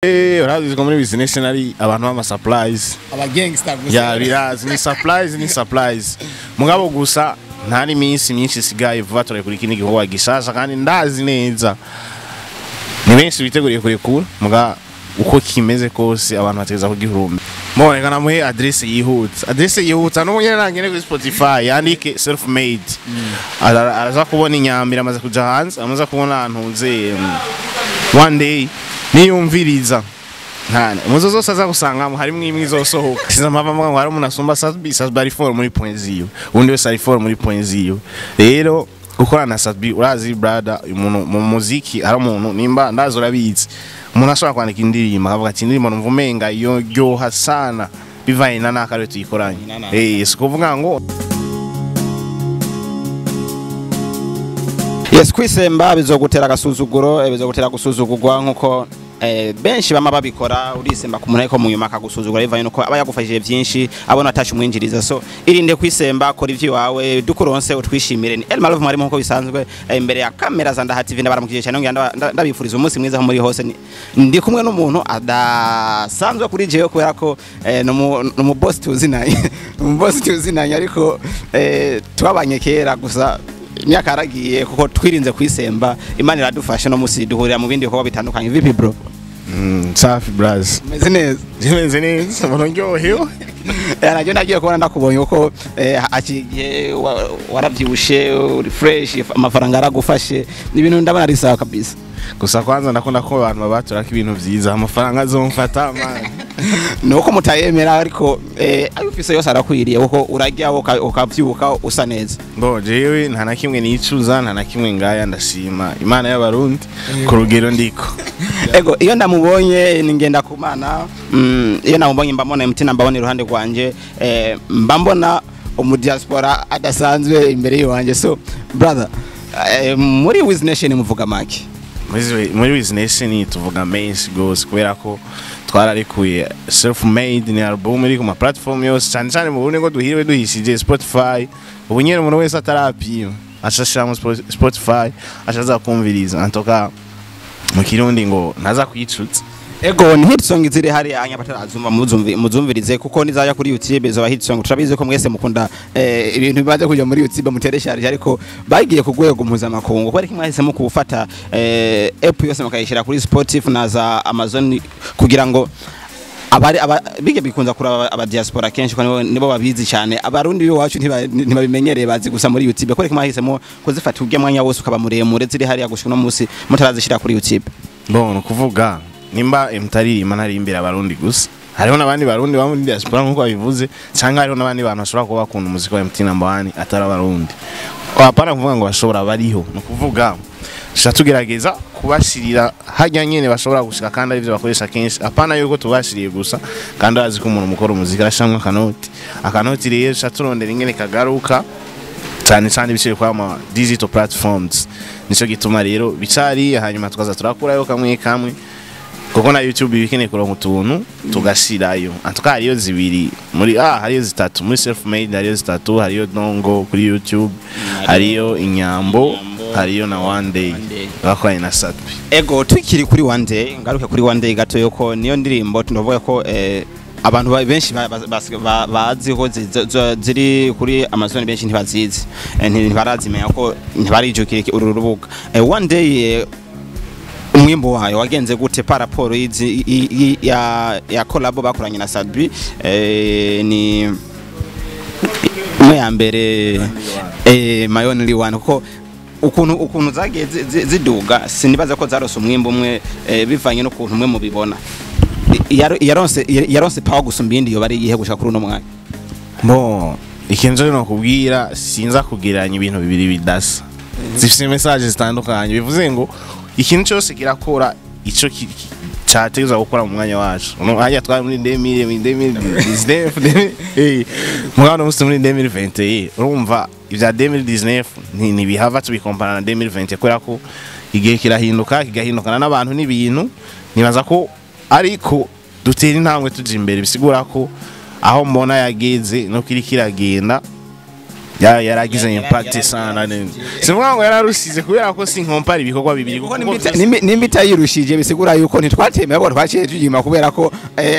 Urazi ko muri business nari abantu b'ama surprise. Aba gangster gusa. Ya, birazi, ni surprise, ni surprise. Mugabo gusa nta n'iminsi myinshi isigaye, vuba turekura ikindi gikorwa gishasha, kandi ndazi neza ni benshi biteguriye kurekura. Muga uko kimeze kose, abantu bategeza kugihurumba. Mboneka namuhe adresse yihuta, adresse yihuta n'ubu nyene nangene kuri Spotify yandike Self Made. Araza kubona inyambira amaze kuja hanze, amaze kubona ahantu nze One Day, niyumviriza ntana muzo zose aza gusangamo harimo imwe izosohoka. Siza mpava mvuga ngo hari umuntu asumba Sat-B. Sat-B ari fort muri point ziyo, undi wese ari fort muri point ziyo. Rero gukorana na Sat-B, urazi brother, umuntu mu muziki hari umuntu nimba ndazi urabizi, umuntu ashobora kwandika indirimbo akavuga ati indirimbo numva umenga iyo ryoha sana bivanye na nakare tuyikoranye. Si kuvuga ngo Yes, kwisemba bizogutera agasuzuguro, bizogutera gusuzugurwa nkuko benshi bama babikora. Urisemba ku muntu ariko mu nyuma akagusuzugura bivanye nuko aba yagufashije byinshi, abona atashe umwinjiriza. So irinde kwisemba, kora ivy'iwawe, dukuronse utwishimire. Ni Elma Love mwarimu nkuko bisanzwe, imbere ya kamera za Ndaha TV. Ndabaramukije cyane, nongera ndabifuriza umunsi mwiza aho muri hose. Ndi kumwe n'umuntu adasanzwe kuri jewe kubera ko ni umu boss tuzinanye, umu boss tuzinanye, ariko twabanye kera gusa imyaka yaragiye kuko twirinze kwisemba. Imana iradufasha no musi duhurira mu bindi bikorwa bitandukanye. Vipi bro? Safi braz. Meze neza? Jimeze neza, mbona ndyohewe. Naryo nagiye kubona ndakubonye uko akigihe warabyibushe, uri fresh, amafaranga aragufashe, ni ibintu ndabona ari sawa kabisa. Gusa kwanza ndakunda ko abantu babaturako ibintu vyiza, amafaranga azomfata man. Nuko mutayemera, ariko ayo ufise yose arakwiriye kuko urarya ukavyuka usa neza. Bo jewe nta na kimwe nicuza, nta na kimwe ngaya, ndashima Imana y'Abarundi ku rugero ndiko. Ego, iyo ndamubonye ni ngenda kumana, iyo namubonye mba mbona MT, mbabona iruhande rwanje, mba mbona umudiaspora adasanzwe imbere yiwanje. So brother, muri Wiz Nation muvuga make? Muri Wiz Nation tuvuga menshi gose kubera ko twararekuye Self Made, ni album iri ku ma platform yose, cyane cyane mu Burundi ngo duhiriwe duhishije Spotify. Ubu nyene umuntu wese atarapima ashashira mu Spotify, ashaza kumviriza antoka mu Kirundi ngo ntaza kwicutsa. Ego, ni hit song ziri hari anya batarazumva, muzumvirize kuko nizaja kuri YouTube zoba hit song. Turabizi ko mwese mukunda ibintu bimaze kuja muri YouTube muteresharije, ariko bagiye ku rwego mpuzamakungu. Kubera ko mwahisemo kuwufata app yose mukayishyira kuri Spotify na za Amazon kugira ngo abari aba, bige bikunza kuraba aba diaspora kenshi ko nibo babizi cyane. Abarundi iwacu ntibabimenyereye, bazi gusa muri YouTube. Kubera ko mwahisemo kuzifata urya mwanya wose ukaba muremure ziri hariya gushika uno munsi mutarazishyira kuri YouTube? Bon, kuvuga nimba mutaririmba ntarimbira Abarundi gusa, hariho n'abandi Barundi baba muri diaspora nkuko babivuze, cyangwa hariho n'abandi bantu bashobora kuba bakunda umuziki wa MT Number One atari Abarundi. Hapana kuvuga ngo bashobora, bariho. Ni ukuvuga tuca tugerageza kubashirira hajya nyene bashobora gushika kandi arivyo bakoresha kenshi, apana yuko tubashiriye gusa. Kandi arazi ko umuntu mukora umuziki arashamwe akanoti, akanoti rero tuca turondera ingene kagaruka, cyane cyane biciye kwa ma digital platforms. Nico gituma rero bicari, hanyuma tukaza turakurayo kamwe kamwe kuko na YouTube ibikeneye kuronka utuntu tugashirayo. Antuka hariyo zibiri muri hariyo zitatu muri Self Made, hariyo zitatu: hariyo Dongo kuri YouTube, hariyo Inyambo, hariyo na One Day bakoranye na Sat-B. Ego, tukiri kuri One Day, ngaruke kuri One Day gato yuko niyo ndirimbo tunavuga ko abantu benshi bazi ko ziri kuri Amazon, benshi ntibazizi, ntibarazimenya ko ntibarijukira uru rubuga. One Day, umwimbo wayo wagenze gute par rapport y'izi ya collab bakoranye na Sat-B? Ni imwe ya mbere, My Only One, kuko ukuntu zagiye ziduga sinibaza ko zarose umwimbo umwe, bivanye n'ukuntu umwe mubibona. Yaronse power gusumba iyindi yo bari iyihe gushika kuri uno mwanya? Bon, ikintu rero nokubwira, sinza kugereranya ibintu bibiri bidasa, zifite message zitandukanye. Bivuze ngo ikintu cyose kirakora ico cyategezwa gukora mu mwanya wacu. Uno hajya twari muri 2000, 2019, mugabo musi muri 2021, urumva ibya 2019 ntibihava tubikompara na 2020 kubera ko igihe kirahinduka, kigahindukana n'abantu n'ibintu. Nibaza ko ariko dutera intambwe tuja imbere, bisigura ko aho mbona yageze no kiri kiragenda. Ya yaragize impact sana nene. Sivuga ngo yararusize kubera ko sinkompara ibikorwa bibiri kuko nimba itayirushije bisigura yuko ntitwatemeye ahubwo twaciye tujima kubera ko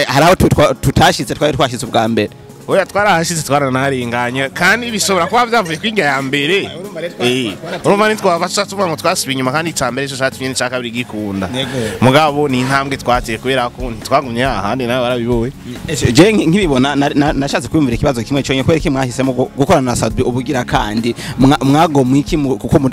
hari aho tutashitse twari twashitse ubwa mbere. Oya twarahashize twaranaharenganye kandi bishobora kuba byavuye kwinjya ya mbere. Urumva nitwabasha tuvuga ngo twasubiye inyuma kandi icya mbere cyo cyatumye n'icya kabiri gikunda. Mugabo ni intambwe twateye kubera ko ntitwagumye ahandi nawe barabibowe. Je nkibibona nashatse kwiyumvira ikibazo kimwe cyonye kubera iki mwahisemo gukorana na Sadbi ubugira kandi mwagomwe iki kuko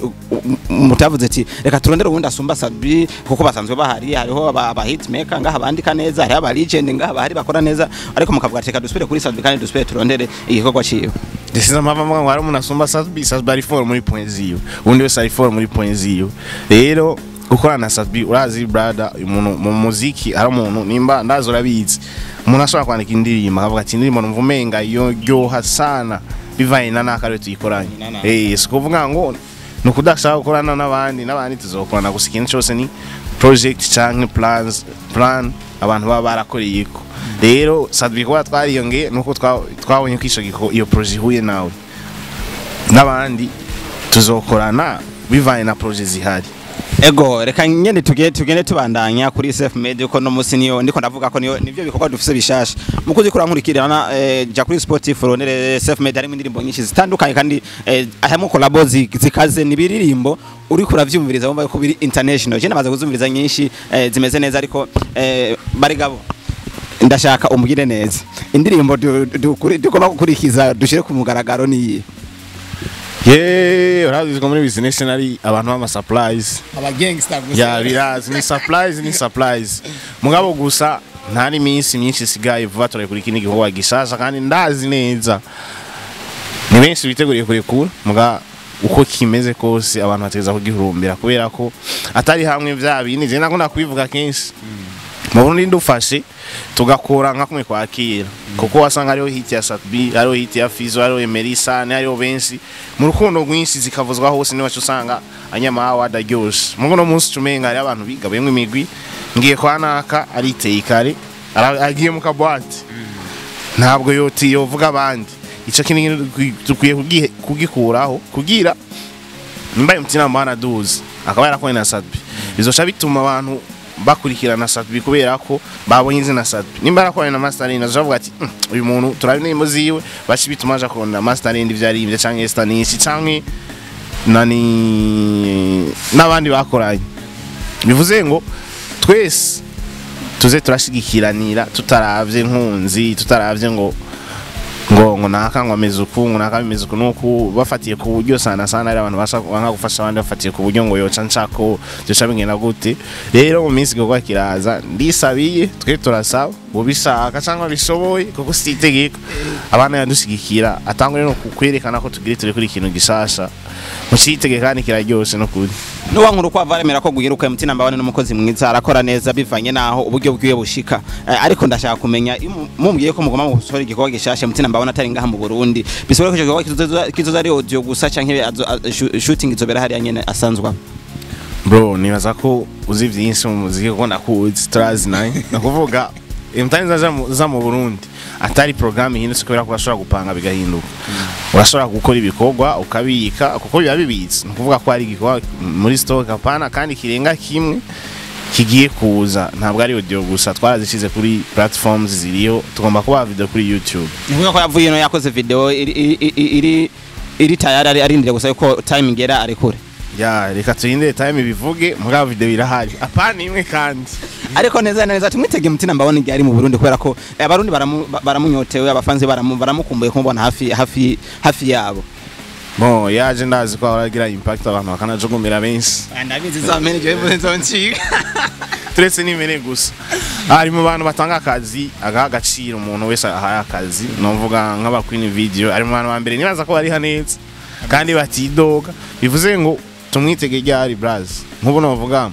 mutavuze ati reka turondere ubundi asumba Sadbi kuko basanzwe bahari hariho aba hitmaker ngaha bandika neza hariho aba legend ngaha bahari bakora neza ariko mukavuga ati reka dusubire kuri Sadbi kandi dusubire turondere igikorwa ciwe. Desiza mpamvu mvuga ngo hari umuntu asumba Sadbi. Sadbi ari fort muri point ziwe, ubundi wese ari fort muri point ziwe. Rero gukorana na Sadbi urazi brother, umuntu mu muziki ari umuntu nimba ndazi urabizi, umuntu ashobora kwandika indirimbo akavuga ati indirimbo numva umenga yoryoha sana bivanye na nakare tuyikoranye. Si kuvuga ngo ni ukudashaka gukorana n'abandi n'abandi tuzokorana gusa ikintu cyose ni project canke plan abantu baba barakoreyeko. Rero Sadbi kuba twariyongeye nuko twabonye ko iyo projet ihuye nawe n'abandi tuzokorana bivanye na projet zihari. Ego reka nyene tugende tubandanya kuri Self Made ko no musi niyo ndiko ndavuga ko niyo nivyo bikorwa dufise bishasha mukuzi kurankurikirana ja kuri Spotify ronere Self Made harimo indirimbo nyinshi zitandukanye kandi harimo collabo zikaze nibiririmbo uri kuravyumviriza wumva ko biri international. Je namaze kuzumviriza nyinshi zimeze neza ariko barigabo ndashaka umugire neza indirimbo dukoma gukurikiza dushire ku mugaragaro niyi. Ye urazi ko muri business nari abantu bama supplies aba gangster gusa ya birazi ni supplies ni supplies mugabo gusa nta n'iminsi myinshi isigaye vuba turekura ikindi gikorwa gishasha kandi ndazi neza ni benshi biteguriye kurekura muga uko kimeze kose abantu bategeza kugihurumbira kubera ko atari hamwe vya bindi je nakunda kubivuga kenshi. Mu Burundi ndufashe tugakora nka kumwe kwakira kuko wasanga hariho hit ya Sadbi, hariho hit ya Fizo, hariho Emerisa, hariho benshi mu rukundo rwinshi zikavuzwa hose niwacu usanga anyamawa adaryoshe. Mugo no munsi tumenga hari abantu bigabuyemwe imigwi ngiye kwa naka ariteye kare agiye mu kabwate ntabwo yoti yovuga abandi. Ico kintu dukwiye kugikuraho kugira nimba mtina mwana duzi akaba yarakoranye na Sadbi bizoca bituma abantu bakurikirana Sadbi kubera ko babonye izina Sadbi. Nimba arakoranye na Master Lindi azavuga ati uyu muntu turabi n'imbo ziwe bashi bituma aja kurondera Master Lindi vyarimbye canke Esther Nishi canke nani n'abandi bakoranye. Bivuze ngo twese tuze turashigikiranira tutaravye nkunzi tutaravye ngo ngo naka ngo ameze uku ngo naka bimeze uku nuku bafatiye ku buryo sana sana ari abantu basa banga gufasha abandi bafatiye ku buryo ngo yoca nshako byoca bingena gute. Rero mu minsi gokwa kiraza ndisabiye twe turasaba ubishaka cyangwa bishoboye kuko sitegeko abana yandushigikira atangure no kukwerekana ko tugire turi kuri ikintu gishasha mucitege kandi kiraryoshe no kuri nuwa nkuru kwa varemera ko guhiruka MT number 1 n'umukozi mwiza arakora neza bivanye naho uburyo bwiwe bushika. Ariko ndashaka kumenya mumbwiye ko mugoma mu gusohora igikorwa gishasha MT number 1 atari ngaha mu Burundi bisubira ko igikorwa kizoza ari audio gusa canke shooting izobera hariya nyene asanzwe. Bro nibaza ko uzi vyinshi mu muziki kuko ndakuzi turazi naye nakuvuga imtani za mu Burundi atari programme ihindutse kubera ko urashobora gupanga bigahinduka. Urashobora gukora ibikorwa ukabika kuko biba bibitse nukuvuga ko ari igikorwa muri stock apana kandi kirenga kimwe kigiye kuza ntabwo ari audio gusa twarazishize kuri platforms ziriho tugomba kuba video kuri YouTube. Nivuga ko yavuye no yakoze video iri tayari arindire gusa yuko time ngera arekure. Ya reka turinde time bivuge muri video irahari apana imwe kandi ariko neza neza tumwitege MT number 1 ari mu Burundi kubera ko abarundi baramunyotewe abafanzi baramukumbuye kumubona hafi yabo. Bon yaje ndazi ko aragira impact abantu bakanajogomera benshi ndabizi za manager nzoncika turetse nimere gusa ari mu bantu batanga akazi agaha agaciro umuntu wese ahaye akazi novuga nk'aba Queen Video ari mu bantu ba mbere nibaza ko bari haneza kandi batidoga bivuze ngo tumwitege ryari braz nkubu novuga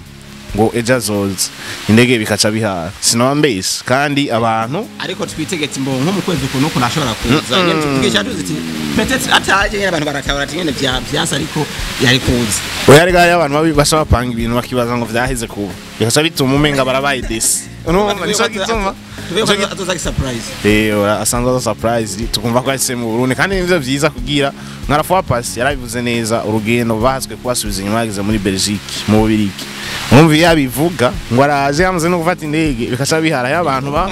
ngo ejo azoza indege bikaca bihara sinabambese kandi abantu ariko twitegetse imbo nko mu kwezi ukuntu nashobora kuza nyene tugisha tuzi ati peut-être ataje nyene abantu baratabara ati nyene vyasa ariko yari kuza oya ari gari abantu babi basha bapanga ibintu bakibaza ngo vyaheze kuba bikaca bituma umenga barabaye desi. Urumva nico gituma atuza surprise. Asanzwe aza surprise, tukumva ko yahise mu Burundi, kandi nivyo vyiza kugira nka Rafa Pass yarabivuze neza, urugendo bahatswe kubasubiza inyuma bageze muri Belgique, mu Bubirigi. Umva iyo abivuga ngo araje yamaze no gufata indege, bikaca bihara y'abantu ba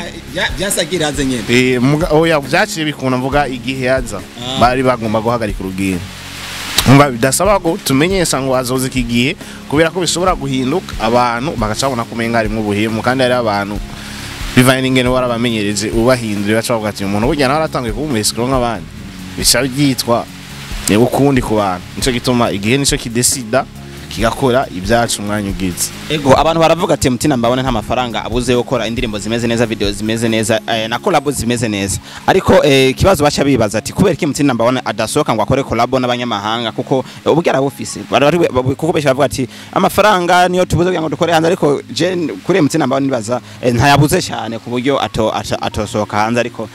byasagira aze nyene. Oya, vyaciye bikunda, mvuga igihe yaza bari bagomba guhagarika urugendo. Umva bidasaba ko tumenyesha ngo azoza iki gihe, kubera ko bishobora guhinduka, abantu bagaca babona ko umenga harimwo ubuhemu, kandi hari abantu bivanye n'ingene warabamenyereje ubahindura, baca bavuga ati umuntu burya nawe aratanguye kuba umuresikoro nk'abandi, bica byitwa ni ukundi ku bantu. Nico gituma igihe nico kidesida kigakora ibyacu umwanya ugize. Ego, abantu baravuga ati MT Number One nta mafaranga abuze yo gukora indirimbo zimeze neza, video zimeze neza, na collab zimeze neza, ariko ikibazo bacha bibaza ati kubera iki MT Number One adasohoka ngo akore collab n'abanyamahanga, kuko ubwo arabufise, kuko benshi baravuga ati amafaranga niyo tubuze kugira ngo dukore hanze, ariko je kuri MT Number One nibaza ntayabuze cyane ku buryo atosohoka hanze, ariko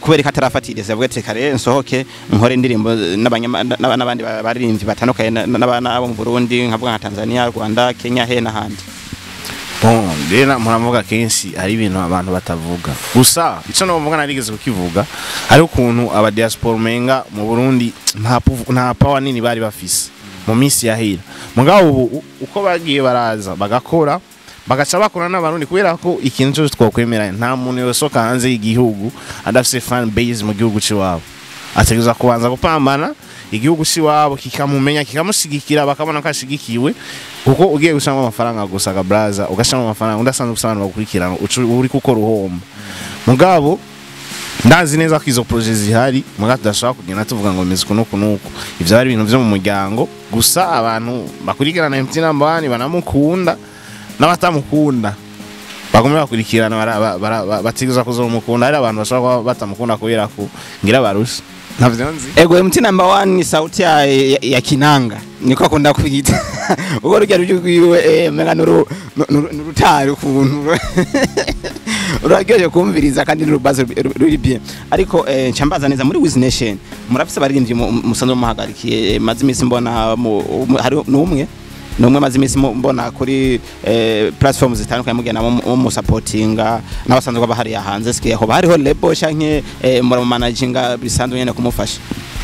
kubera ko atarafatiriza avuga ati kare nsohoke nkore indirimbo n'abandi baririmbyi batandukanye n'abo mu Burundi, nkavuga nka Tanzania, Rwanda, Kenya, he n'ahandi. Bon, rero muravuga kenshi hari ibintu abantu batavuga, gusa ico novuga narigeze kukivuga, hari ukuntu aba diaspora umenga mu Burundi nta power nini bari bafise mu minsi yahera, mugabo ubu uko bagiye baraza bagakora, bagaca bakora n'abarundi, kubera ko ikintu cyose twokwemera nta muntu yosoka hanze y'igihugu adafise fan base mu gihugu ciwabo, ategerezwa kubanza gupambana igihugu ciwabo kikamumenya, kikamushigikira, bakabona ko ashigikiwe, kuko ugiye gushiramo amafaranga gusa ga braza, ugashiramo amafaranga udasanzwe ufise abantu bagukurikirana, uri gukora uhomba. Mugabo ndazi neza ko izo projet zihari, mugabo tudashobora kugenda tuvuga ngo bimeze uku n'uku n'uku, ivyo ari ibintu vyo mu muryango gusa, abantu bakurikirana MT Number One banamukunda n'abatamukunda bagomba bakurikirana, bategerezwa kuzomukunda. Hari abantu bashobora kuba batamukunda kubera ko ngira barusha, ntavyo nzi. Ego, MT Number One ni sauti ya kinanga, niko akunda kwita, ubwo rujya rwiwe menga nurutari ukuntu uraryoshye kumviriza, kandi n'urubazo ruri bien. Ariko ncambaza neza, muri Wiz Nation murafise abaririmbyi musanzwe muhagarikiye, maze iminsi mbona hari n'umwe numwe maze iminsi mbona kuri platforms zitandukanye mugenda mu supportinga n'abasanzwe bahari hanze, sikiye ho hariho label canke muramanaginga bisanzwe nyene kumufasha?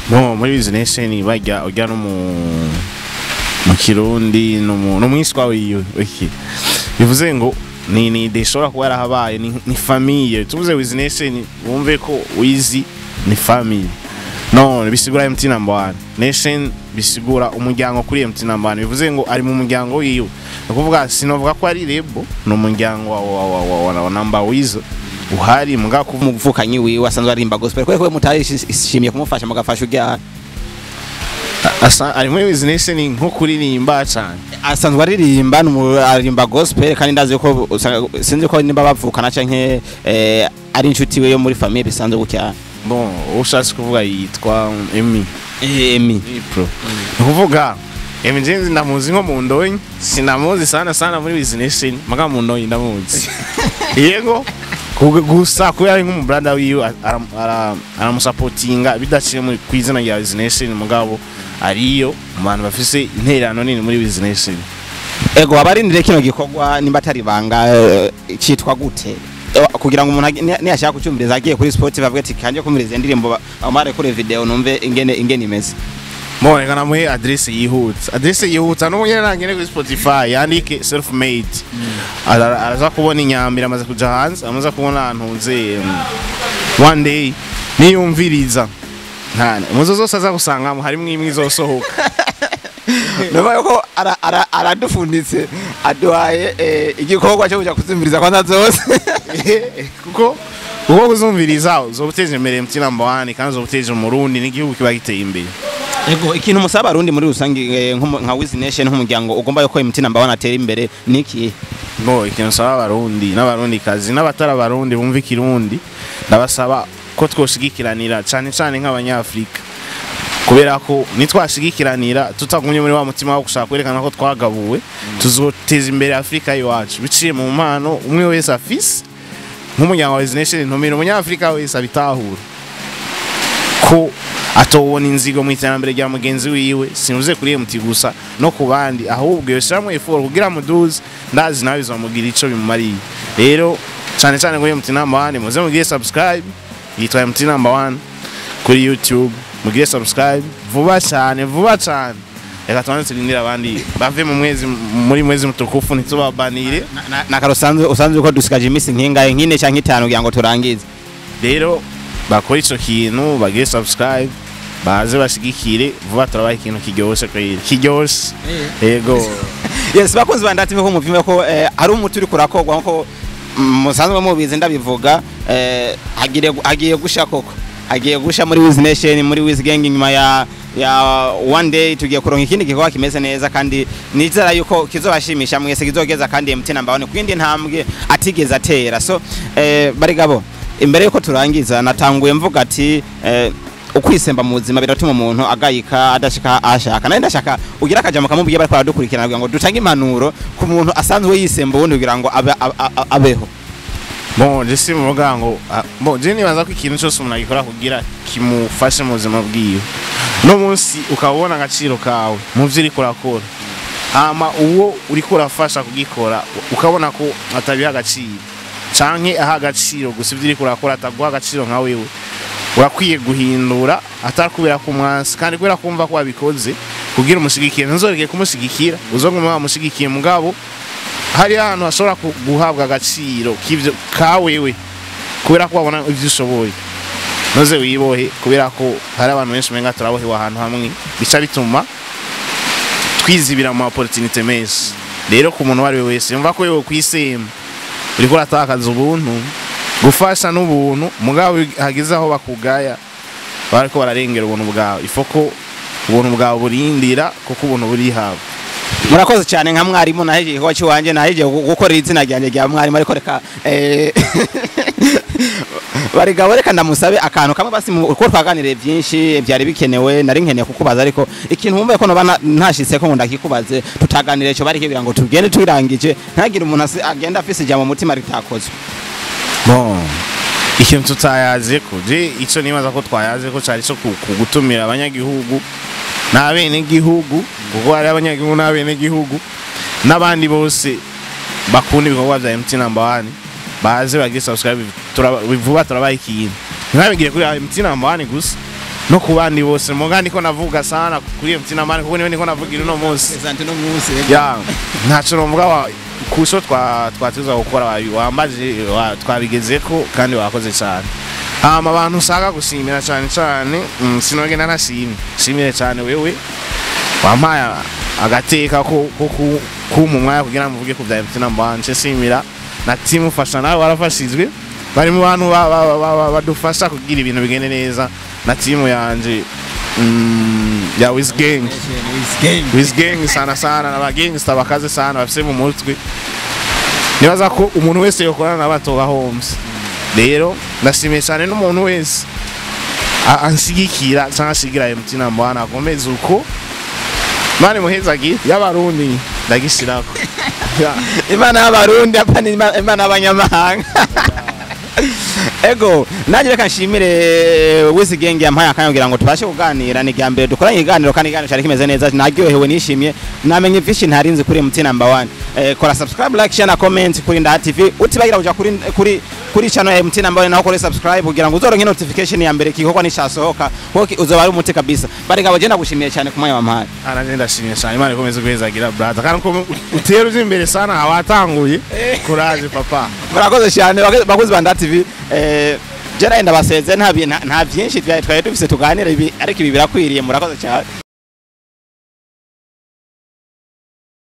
Bon, muri Wiz Nation bajya ujya no mu Kirundi no mwiswa wiwe, okay, bivuze ngo ni deshora kuba yarahabaye, ni famille. Tuvuze Wiz Nation wumve ko Wiz ni famille, no bisigura MT Number One Nation bisigura umuryango kuri MT Number One, bivuze ngo ari mu muryango wiwe, ukuvuga sinovuga ko ari label, ni umuryango wa Number Wiz uhari, mugabo kuva umuvukanyi wiwe asanzwe arimba gospel, kubera ko mutarishimiye kumufasha mugafasha ujya asa ari muri Wiz Nation nko kuririmba cyane, asanzwe aririmba, aririmba gospel, kandi ndazi ko sinzi ko nimba bavukana canke ari inshuti we yo muri famille bisanzwe gutya. Bon, ushatse kuvuga yitwa Emi. Emi Pro. Kuvuga Emi jenzi ndamuzi nko mu ndonyi, sinamuzi sana sana muri Wiz Nation, maga mu ndonyi ndamuzi. Yego, gusa kubera ari nk'umu brother wiwe aramusapotinga bidaciye muri kwizina rya Wiz Nation, mugabo ariyo mu bantu bafise intererano nini muri Wiz Nation. Ego, abarindire kino gikorwa nimba atari banga citwa gute, kugira ngo umuntu niyashaka kucyumviriza agiye kuri Spotify avuge ati kanje kumviriza indirimbo bamare kuri video numve ingene imeze? Bon, reka namuhe adresse yihuta, adresse yihuta n'ubu nyene nangene kuri Spotify yandike self made, araza kubona inyambira amaze kuja hanze, amaze kubona ahantu nze one day niyumviriza ntane muzo zose aza gusangamo harimwo imwe izosohoka. Nuba yuko aradufunditse aduhaye igikorwa cyo kuja kuzumviriza kwanza zose. Kuko kuzumviriza uzobuteza imbere MT Number One, kandi uzobuteza Umurundi n'igihugu kiba giteye imbere. Ego, ikintu musaba abarundi muri rusange nka Wiz Nation nk'umuryango ugomba yuko MT Number One atera imbere niki? Bo, ikintu nsaba abarundi n'abarundi kazi n'abatari abarundi bumva ikirundi, ndabasaba ko twoshigikiranira cyane cyane nk'abanyafrika, kubera ko nitwashigikiranira tutagumye muri wa mutima wo gushaka kwerekana ko twagabuwe, tuzoteza imbere Afrika iwacu biciye mu mpano umwe wese afise. Nk'umuryango wa Wiz Nation ntumira umunyafrika wese abitahura ko Atobona inzigo mu iterambere rya mugenzi wiwe, sinuze kuri MT gusa no ku bandi, ahubwo yoshiramwe effort kugira muduze, ndazi nawe bizomugira ico bimumariye. Rero cyane cyane kuri MT number 1, muze mugire subscribe, yitwa MT number 1 kuri YouTube, mugire subscribe vuba cyane, vuba cyane. Reka tubanze turindire abandi bave mu mwezi, muri mwezi mutukufu, ntitubabanire. Nakaro usanzwe uko dusigaje iminsi nkingahe, nkine canke itanu kugira ngo turangize. Rero bakora ico kintu, bagire subscribe, baze bashigikire vuba, turabaha ikintu kiryoshe kweri, kiryoshe, yego. Yes, bakunzi ba Ndaha TV, ko muvyumve ko hari umuti uri kurakogwa nkuko musanzwe mubizi, ndabivuga, hagiye gusha koko, hagiye gusha muri Wiz Nation, muri Wiz Gang. Nyuma ya one day tugiye kuronka ikindi gikorwa kimeze neza, kandi nizera yuko kizobashimisha mwese, kizogeza kandi MT number 1 kwindi ntambwe atigeze atera. So barigabo, imbere yuko turangiza, natanguye mvuga ati ukwisemba mu buzima biratuma umuntu agayika adashika ashaka. Nari ndashaka ugira akajambo kamubwiye bariko baradukurikirana kugira ngo dutange impanuro ku muntu asanzwe yisemba ubundi kugira ngo abeho. Bon, je simuvuga ngo bon, je nibaza ko ikintu cyose umuntu agikora kugira kimufashe mu buzima bwiwe. No munsi ukabona agaciro kawe mu vyo uriko urakora, hama uwo uriko urafasha kugikora ukabona ko atabiha agaciro, canke aha agaciro gusa ivyo uriko urakora, ataguha agaciro nka wewe, urakwiye guhindura, atari kubera ko umwansi, kandi kubera kumva ko wabikoze kugira umushigikire. Ntuzoreke kumushigikira, uzoguma wamushigikiye, mugabo hari ahantu hashobora guhabwa agaciro k'ivyo kawewe kubera ko wabona ivyo ushoboye. Ntuze wibohe, kubera ko hari abantu benshi umenga turabohewe ahantu hamwe, bica bituma twizibira mu opportunité menshi. Rero ku muntu uwo ari we wese yumva ko yowe kwisema uriko uratakaza ubuntu, gufasha n'ubuntu, mugabo hageze aho bakugaya bariko bararengera ubuntu bwawe. Ifoko ubuntu bwawe burindira, kuko ubuntu burihabwa. Murakoze cyane. Nka mwarimu nahejeje igikorwa cy'iwanjye, nahejeje gukora izina ryanjye rya mwarimu, ariko reka barigabo, reka ndamusabe akantu kamwe basi uko twaganiriye byinshi byari bikenewe, nari nkeneye kukubaza, ariko ikintu wumva ko noba ntashitse ko ngo ndakikubaze tutaganiriye cyo bari kugira ngo tugende turangije, ntagire umuntu agenda afise ijambo mu mutima ritakozwe. Bon, ikintu tutayaze ko, je ico nibaza ko twayaze ko cari co gutumira abanyagihugu n'abenegihugu, kuko hari abanyagihugu n'abenegihugu n'abandi bose bakunda ibikorwa vya MT number 1, baze bagire subscribe, vuba turabaha ikintu. Ntibabigire kuri MT number 1 gusa, no ku bandi bose. Muga ndiko navuga sana kuri MT number 1 kuko niwe ndiko navugira uno munsi. Ya, ntacyo novuga kuso twatuza gukora, wambaje twabigezeko kandi wakoze cyane. Hama abantu usanga gushimira cyane cyane, sinogenda nashimye, shimire cyane wewe wampaye agateka ko kumpa umwanya kugira ngo mvuge ku bya MT number 1. Nce shimira na team ufasha, nawe warafashijwe, bari mu bantu badufasha kugira ibintu bigende neza, na team yanje ya Wiz Gang, Wiz Gang sana sana, n'aba gangster bakaze sana bafise mu mutwe. Nibaza ko umuntu wese yokorana n'abato ba Homes. Rero ndashimiye cyane n'umuntu wese anshigikira cyangwa ashigira MT number 1, akomeze uko mani muhezagi y'abarundi ndagishirako. Ya. Imana y'abarundi, apana Imana y'abanyamahanga. Ego, nanjye reka nshimire Wiz Gang yampaye akanya kugira ngo tubashe kuganira. Ni mbere dukoranye iganiro, kandi iganiro cyari kimeze neza, naryohewe, nishimye, namenye vyinshi ntarinzi kuri MT number 1. Kora subscribe, like, share na comment kuri Ndaha TV. Utibagira kuja kuri channel ya MT number 1 naho kuri subscribe kugira ngo uzoronke notification ya mbere igikorwa nishasohoka, kuko uzoba ari umuti kabisa. Barigabo, je ndagushimiye cyane ku mwanya wampaye. Aranje ndashimye cyane, Imana ikomeze guhezagira brother, kandi ko utera uzi imbere sana, watanguye, courage papa. Murakoze cyane bakozi ba Ndaha TV. Je nawe ndabaseze, nta byinshi twari dufise tuganira ibi, ariko ibi birakwiriye. Murakoze cyane.